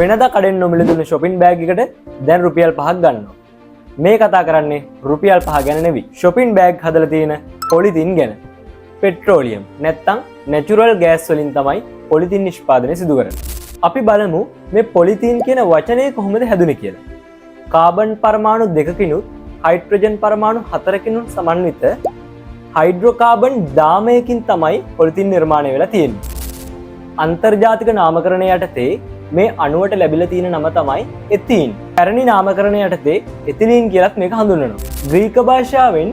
වෙනදා කඩෙන් නොමිලේ දුන්න ෂොපින් බෑග් එකට දැන් රුපියල් 5ක් ගන්නවා. මේ කතා කරන්නේ රුපියල් 5 ගැන නෙවෙයි. ෂොපින් බෑග් හදලා තියෙන පොලිතින් ගැන. පෙට්‍රෝලියම් නැත්තම් නැචරල් ගෑස් වලින් තමයි පොලිතින් නිෂ්පාදනය සිදු කරන්නේ. අපි බලමු මේ පොලිතීන් කියන වචනය කොහොමද හැදුනේ කියලා. කාබන් පරමාණු දෙකකිනුත් හයිඩ්‍රජන් පරමාණු හතරකිනුත් සමන්විත හයිඩ්‍රෝකාබන් දාමයකින් තමයි පොලිතින් නිර්මාණය වෙලා තියෙන්නේ. අන්තර්ජාතික නාමකරණය යටතේ මේ අණුවට ලැබිලා තියෙන නම තමයි එතීන්. පැරණි නාමකරණය යටතේ එතිලීන් කියලත් මේක හඳුන්වනවා. ග්‍රීක භාෂාවෙන්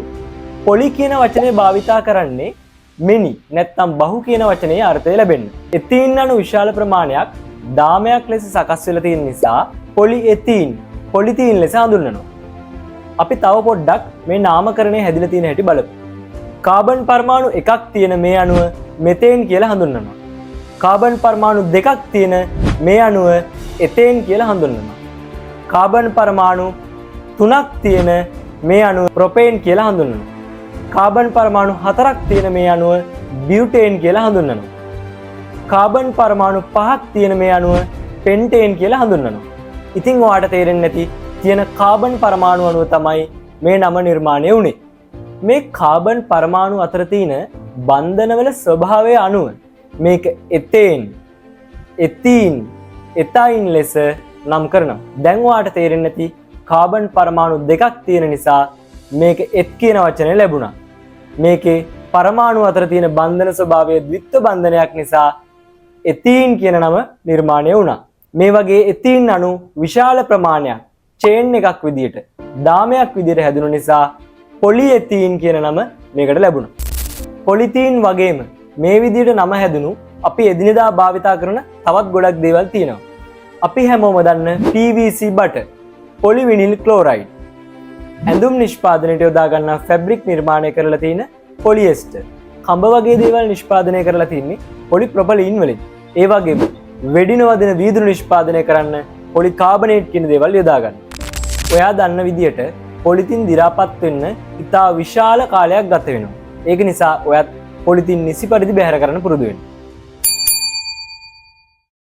පොලි කියන වචනය භාවිතා කරන්නේ මෙනි නැත්තම් බහු කියන වචනේ අර්ථය ලැබෙන්න. එතීන් අණු විශාල ප්‍රමාණයක් දාමයක් ලෙස සකස් වෙලා තියෙන නිසා පොලි එතීන්, පොලිතීන් ලෙස හඳුන්වනවා. අපි තව පොඩ්ඩක් මේ නාමකරණය හැදිලා තියෙන හැටි බලමු. කාබන් පරමාණු එකක් තියෙන මේ අණුව මෙතේන් කියලා හඳුන්වනවා. කාබන් පරමාණු දෙකක් තියෙන මේ අණුව එතේන් කියලා හඳුන්වනවා. කාබන් පරමාණු තුනක් තියෙන මේ අණුව ප්‍රොපේන් කියලා හඳුන්වනවා. කාබන් පරමාණු හතරක් තියෙන මේ අණුව බියුටේන් කියලා හඳුන්වනවා. කාබන් පරමාණු පහක් තියෙන මේ අණුව පෙන්ටේන් කියලා හඳුන්වනවා. ඉතින් ඔයාට තේරෙන්නේ නැති තියෙන කාබන් පරමාණු අණුව තමයි මේ නම නිර්මාණය වුණේ. මේ කාබන් පරමාණු අතර තියෙන බන්ධනවල ස්වභාවය අනුව මේක එතේන්, එතීන්, එතයින් ලෙස නම් කරනවා. දැන් ඔයාට තේරෙන්නේ නැති කාබන් පරමාණු දෙකක් තියෙන නිසා මේක එත් කියන වචනය ලැබුණා. මේකේ පරමාණු අතර තියෙන බන්ධන ස්වභාවය ද්විත්ව බන්ධනයක් නිසා එතීන් කියන නම නිර්මාණය වුණා. මේ වගේ එතීන් අණු විශාල ප්‍රමාණයක් චේන් එකක් විදියට, දාමයක් විදියට හැදුණු නිසා පොලිඑතීන් කියන නම මේකට ලැබුණා. පොලිතීන් වගේම මේ විදියට නම හැදුණු අපි එදිනෙදා භාවිතා කරන තවත් ගොඩක් දේවල් තියෙනවා. අපි හැමෝම දන්න PVC බට, පොලිවිනිල් ක්ලෝරයිඩ්, ඇඳුම් නිෂ්පාදනයට යොදා ගන්නා ෆැබ්‍රික් නිර්මාණය කරලා තියෙන පොලිඑස්ටර්, කඹ වගේ දේවල් නිෂ්පාදනය කරලා තින්නේ පොලිප්‍රොපලීන් වලින්. ඒ වගේම වෙඩි නොවදින වීදුරු නිෂ්පාදනය කරන්න පොලිකාබනේට් කියන දේවල් යොදා ගන්නවා. ඔයා දන්න විදියට පොලිතින් දි รา පත් වෙන්න ඉතා විශාල කාලයක් ගත වෙනවා. ඒක නිසා ඔයත් පොලිතින් නිසි පරිදි බැහැර කරන්න පුරුදු වෙන්න.